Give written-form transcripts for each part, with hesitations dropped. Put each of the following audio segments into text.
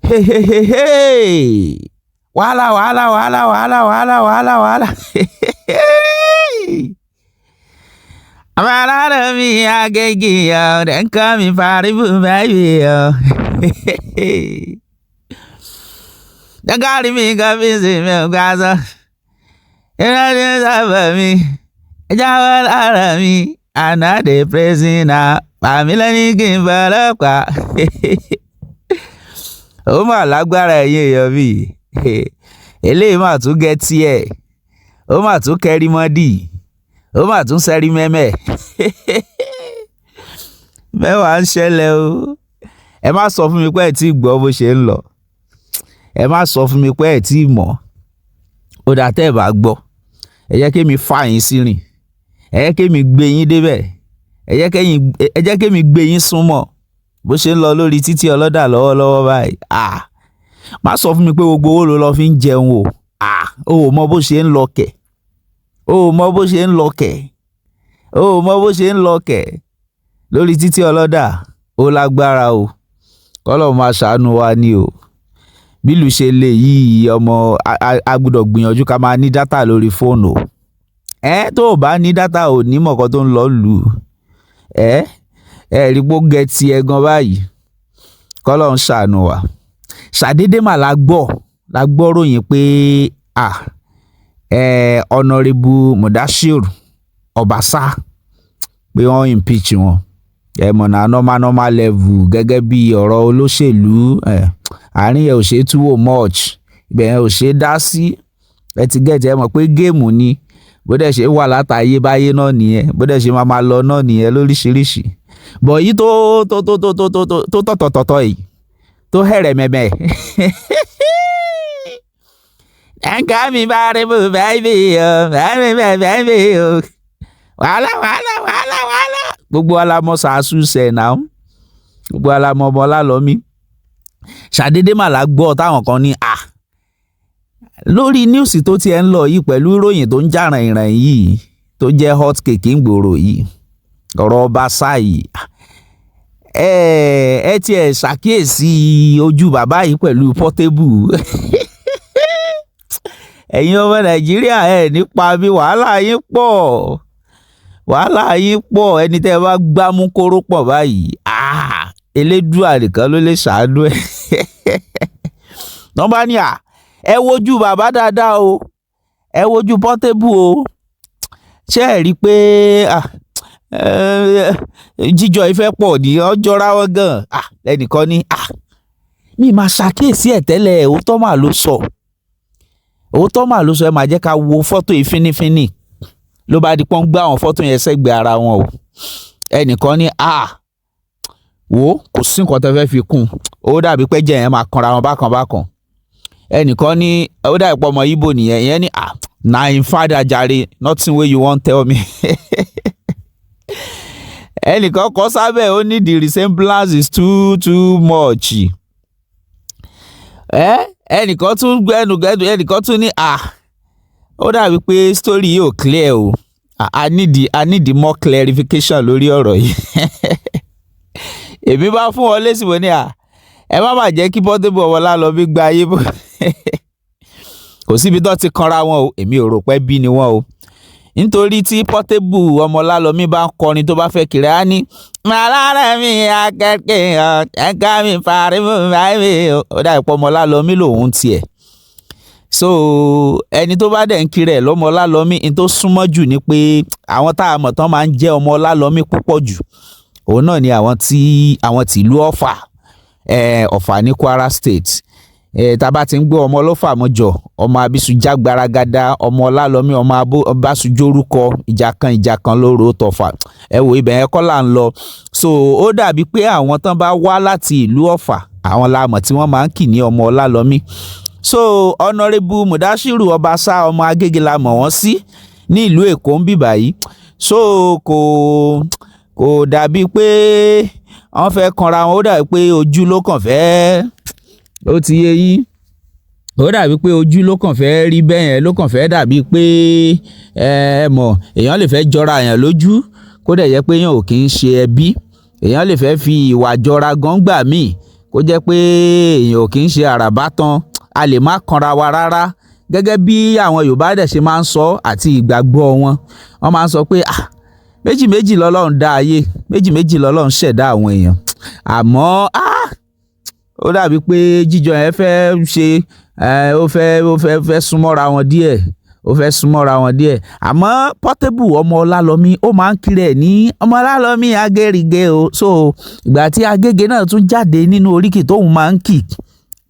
Hey, hey, hey, hey. Wàhálà, wàhálà, wàhálà, wàhálà, wàhálà, wàhálà, wàhálà. Àmàlà mi Agége ọ̀, dem call me Paribu baby ọ̀. Dem carry me go visit mi ò gbà sọ. Ìrọ̀lẹ́ sábà mi, ẹja wọ́n lára mi, àná dé pírẹ́sìnà, pàmí lẹ́ni kí n bọ̀ ọlọ́pàá. Ó mà lágbára, ẹ̀yin èèyàn mi. Eléyìí mà tún gẹ tiẹ̀, ó mà tún kẹrí mọ́dì, ó mà tún sẹ́rí mẹ́mẹ́. Mẹ́wàá ń ṣẹlẹ̀ o. Ẹ má sọ fún mi pé ẹ tí gbọ́ bó ṣe ń lọ. Ẹ má sọ fún mi pé ẹ tí mọ̀. Ó dà, tẹ́ ẹ bá gbọ́, ẹ jẹ́ kémi fà yín sí rìn, ẹ jẹ́ kémi gbé yín débẹ̀, ẹ jẹ́ kémi gbé yín súnmọ́ bó ṣe ń lọ lórí títí ọlọ́dà lọ́wọ́lọ́wọ́ báyìí. Ah, má sọ fún mi pé gbogbo owó ló lọ fi ń jẹun o. Ah, o ò mọ bó ṣe ń lọ kẹ̀, o ò mọ bó ṣe ń lọ kẹ̀, o ò mọ bó ṣe ń lọ kẹ̀ lórí títí ọlọ́dà. Ó lágbára o. Kọ́lọ̀ máa ṣàánú wa ni o. Bílù ṣe lè yí ọmọ, a gbọ́dọ̀ gbìyànjú ká máa ní data lórí fóònù o. Ẹ tó o bá ní data, ò ní mọ̀kàn tó ń lọ lù ú. Ẹ rí pé ó gẹ tiẹ̀ gan báyìí. Kọ́lọ̀ ń ṣàánú wa. Ṣàdédé mà la gbọ́ ròyìn pé à ẹ Honourable Mudashiru Obasa, pé wọ́n impeach wọn. Ẹ mọ̀ náà, normal normal level, gẹ́gẹ́ bí ọ̀rọ̀ olóṣèlú ẹ, àárín yẹn ò ṣe é tú wò much, ibẹ̀ yẹn ò ṣe é dá sí. Ẹ ti get ẹ mọ̀ pé game ni. Bó dẹ̀ ṣe wà látàyè báyé náà nìyẹn, bó dẹ̀ ṣe máa máa lọ náà nìyẹn lóríṣiríṣi. Bọ̀ yìí tó tó tó tó tó tó tọ̀tọ̀tọ̀tọ̀ yìí tó hẹ̀rẹ̀ mẹ̀mẹ̀. Ẹ̀ka mi bá rí bù baby o, baby baby o. Wàhálà, wàhálà, wàhálà, wàhálà. Gbogbo wa la mọ̀ sàásù sẹ̀ náà. Gbogbo wa la mọ̀ ọmọ Ọlálọ́mí. Ṣàdédé mà la gbọ́ táwọn kan ní à lórí news tó tiẹ̀ ń lọ yìí, pẹ̀lú ìròyìn tó ń jà ràìnràìn yìí, tó jẹ́ hot cake ń gbòòrò yìí, ọ̀rọ̀ Ọbaṣá yìí. Ẹ tiẹ̀ ṣàkíyèsí ojú bàbá yìí pẹ̀lú Portable. Ẹ̀yin ọmọ Nàìjíríà, ẹ̀ nípa bí wàhálà yín pọ̀, wàhálà yín pọ̀. Ẹni tẹ́ ẹ bá gbámú kóró pọ̀ báyìí, ah, Elédùà nìkan ló lè ṣàánú ẹ̀. Wọ́n bá ní à, ẹ wojú bàbá dáadáa o, ẹ wojú Portable o. Ṣé ẹ rí i pé jíjọ ìfẹ́ pọ̀ ní ọjọ́ra wọn gan? Ẹnìkan ní mi máa ṣàkíyèsí ẹ̀ tẹ́lẹ̀. Òótọ́ mà ló sọ, òótọ́ mà ló sọ. Ẹ máa jẹ́ ká wo fọ́tò yìí fínífíní. Ló bá di pọ́n gbé àwọn fọ́tò yẹn sẹ́gbẹ̀ẹ́ ara wọn o. Ẹnìkan ní à, wo, kò sí nǹkan tó fẹ́ fi kún, ó dàbí pé jẹ́ yẹn máa kanra wọn bákan bákan. Ẹnìkan ní ó dàbí pé ọmọ Ìgbò nìyẹn. Ìyẹn ní à, na im father jàre, nothing wey you wan tell me. Ẹnìkan kọ sábẹ́, ó ní the resemblance is too too much. Ẹ ẹnìkan tún gbẹnu gbẹnu, ẹnìkan tún ní à, ó dàbí pé story yìí ò clear o. I need more clarification lórí ọ̀rọ̀ yìí. Èmi bá fún ọ lésì, mo ní à, ẹ má má jẹ́ kí Portable Ọmọlálọ́mí gba ayé bó. Kò síbi tó ti kanra wọn o. Èmi ò rò pé bí ni wọn o, nítorí tí Portable Ọmọlálọ́mí bá ń kọrin, tó bá fẹ́ kiri, á ní màlára mi akẹ́kẹ́ ẹ̀ka mi pariwo báyìí. Ó dà pọ̀ Ọmọlálọ́mí lòun tiẹ̀. So ẹni tó bá dẹ̀ ń kiri ẹ̀ lọ́mọlálọ́mí, ní tó súnmọ́ jù ni pé àwọn tá a mọ̀ tán máa ń jẹ́ Ọmọlálọ́mí púpọ̀ jù, òun náà ni àwọn tí àwọn tìlú Ọ̀fà, Ọ̀fà ní Kwara State. Tá a bá ti ń gbọ́ ọmọ ọlọ́fà mọ́jọ, ọmọ abisu jágbaragada, ọmọ Ọlálọ́mí, ọmọ abásujórúkọ, ìjà kan ìjà kan lóru tọ̀fà. Ẹ wò, ibẹ̀ yẹn kọ́ là ń lọ. So ó dàbí pé àwọn tán bá wá láti ìlú Ọ̀fà, àwọn la mọ̀ tí wọ́n máa ń kì ní ọmọ Ọlálọ́mí. So Honourable Mudashiru Ọbaṣá, ọmọ Agége la mọ̀ wọ́n sí ní ìlú Èkó ń bì báyìí. So kò dàbí pé wọ́n fẹ́ kanra wọn. Ó dàbí pé ojú ló kàn fẹ́, ó ti yé yín, ó dàbí pé ojú ló kàn fẹ́ rí bẹ́ẹ̀ yẹn, ló kàn fẹ́ dàbí pé ẹ mọ̀, èèyàn lè fẹ́ jọra èèyàn lójú, kó dẹ̀ yẹ pé èèyàn ò kì í ṣe ẹbí. Èèyàn lè fẹ́ fi ìwà jọra gan gbà míì, kó Kó jẹ́ pé èèyàn ò kì í ṣe àràbá tán, a lè má kanra wa rárá. Gẹ́gẹ́ bí àwọn Yorùbá dẹ̀ ṣe máa ń sọ àti ìgbàgbọ́ wọn, wọ́n máa ń sọ pé, ah, méjì méjì lọ́lọ́run dá ayé, méjì méjì lọ́lọ́run ṣẹ̀dá àwọn èèyàn. Àmọ́, ah, ó dàbí pé jíjọ yẹn fẹ́ ṣe, ó fẹ́ súnmọ́ra wọn díẹ̀, ó fẹ́ súnmọ́ra wọn díẹ̀. Àmọ́ Portable, ọmọ Ọlálọ́mí, ó máa ń kiri ẹ̀ ní ọmọ Ọlálọ́mí Agérigé o. So ìgbà tí Agége náà tún jáde nínú oríkì tóun máa ń kì,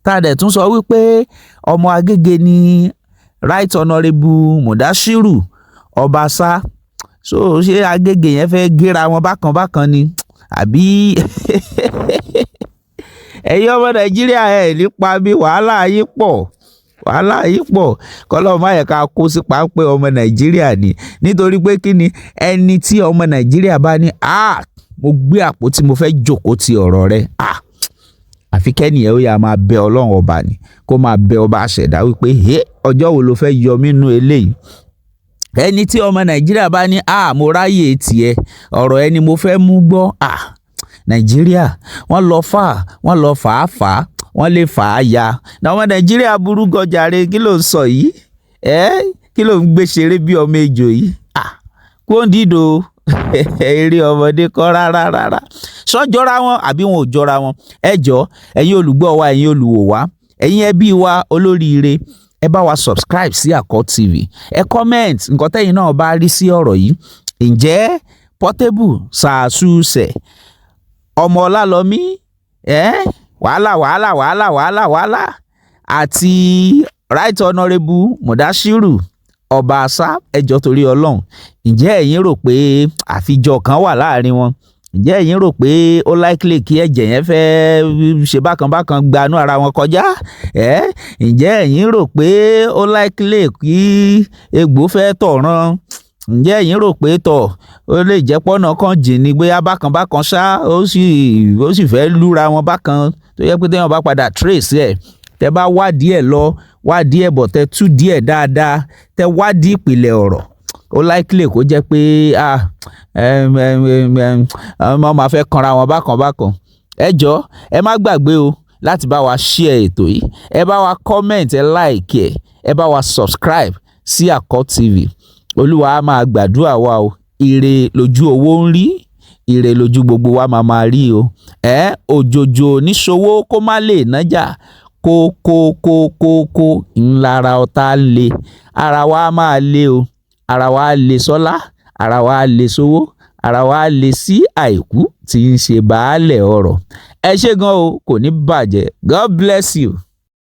tá a dẹ̀ tún sọ wípé ọmọ Agége ni Right Honourable Mudashiru Ọbaṣá. So ṣé Agége yẹn fẹ́ gẹ́ra wọn bákan bákan ni, àbí? Ẹ̀yin ọmọ Nàìjíríà, ẹ̀ nípa bí wàhálà yìí pọ̀, wàhálà yìí pọ̀. Kọ́lọ́run má yẹ ká kó sí páńpẹ́ ọmọ Nàìjíríà ni. Nítorí pé kí ni? Ẹni tí ọmọ Nàìjíríà bá ní, "Ah, mo gbé àpótí, mo fẹ́ jókòó ti ọ̀rọ̀ rẹ," ah, àfi kẹ́nìyẹn ó yá máa bẹ Ọlọ́run ọba ni, kó máa bẹ ọba àṣẹ̀dá wípé, "Hé, ọjọ́ wo ló fẹ́ yọ mí nínú eléyìí?" Ẹni tí ọmọ Nàìjíríà bá ní, "Ah, mo ráyè tiẹ̀, ọ̀rọ̀ ẹni mo fẹ́ mú gbọ́," ah, Nàìjíríà, wọ́n lọ fà, wọ́n lọ fà á fà á, wọ́n lè fà á ya. Ọmọ Nàìjíríà burú gan jàre. Kí ló ń sọ yìí? Ẹ́ kí ló ń gbé ṣeré bí ọmọ ejò yìí? Ah, kóńdìdò, eré ọmọdé kọ́ rárá rárá. Ṣọ́ jọra wọn àbí wọn ò jọra wọn? Ẹ jọ, ẹ̀yin olùgbọ́ wa, ẹ̀yin olùwò wa, ẹ̀yin ẹbí wa olóríire, ẹ bá wa subscribe sí Àkọ́ TV. Ẹ comment nǹkan tẹ́yin náà bá rí sí ọ̀rọ̀ yìí. Ǹjẹ́ Portable ṣàṣùṣẹ̀ ọmọ Ọlálọ́mí ẹ́ wàhálà wàhálà wàhálà wàhálà wàhálà àti Right Honourable Mudashiru Ọbaṣá, ẹjọ́ torí Ọlọ́run, ǹjẹ́ ẹ̀yin rò pé àfijọ́ kan wà láàrin wọn? Ǹjẹ́ ẹ̀yin rò pé ó likely kí ẹ̀jẹ̀ yẹn fẹ́ ṣe bákan bákan gbanú ara wọn kọjá? Ẹ́ ǹjẹ́ ẹ̀yin rò pé ó likely kí egbò fẹ́ tọ̀ràn? Ǹjẹ́ ẹ̀yin rò pé tọ̀ ó lè jẹ́ pọ́nà kan jìn ní bóyá bákan bákan ṣá, ó sì fẹ́ lúra wọn bákan, tó yẹ pé téèyàn bá padà trace ẹ̀, tẹ́ bá wádìí ẹ̀ lọ, wádìí ẹ̀ bọ̀, tẹ́ tú díẹ̀ dáadáa, tẹ́ wádìí ìpìlẹ̀ ọ̀rọ̀, ó likely kó jẹ́ pé, ah, wọ́n máa fẹ́ kanra wọn bákan bákan? Ẹ jọ, ẹ má gbàgbé o láti bá wa share ètò yìí. Ẹ bá wa comment, ẹ like ẹ, ẹ bá wa subscribe sí Àkọ́ TV. Olúwa á máa gbàdúrà wa o. Ire lójú owó ń rí, ire lójú gbogbo wa máa máa rí o. Ẹ òjòjò oníṣòwò kó má lè nájà kó kó kó kó kó ńlára ọ̀tá ń le. Ara wa máa le o. Ara wa lè sọ́lá, ara wa lè sówó, ara wa lè sí àìkú tí ń ṣe baálẹ̀ ọrọ̀. Ẹ ṣé gan o, kò ní bàjẹ́. God bless you.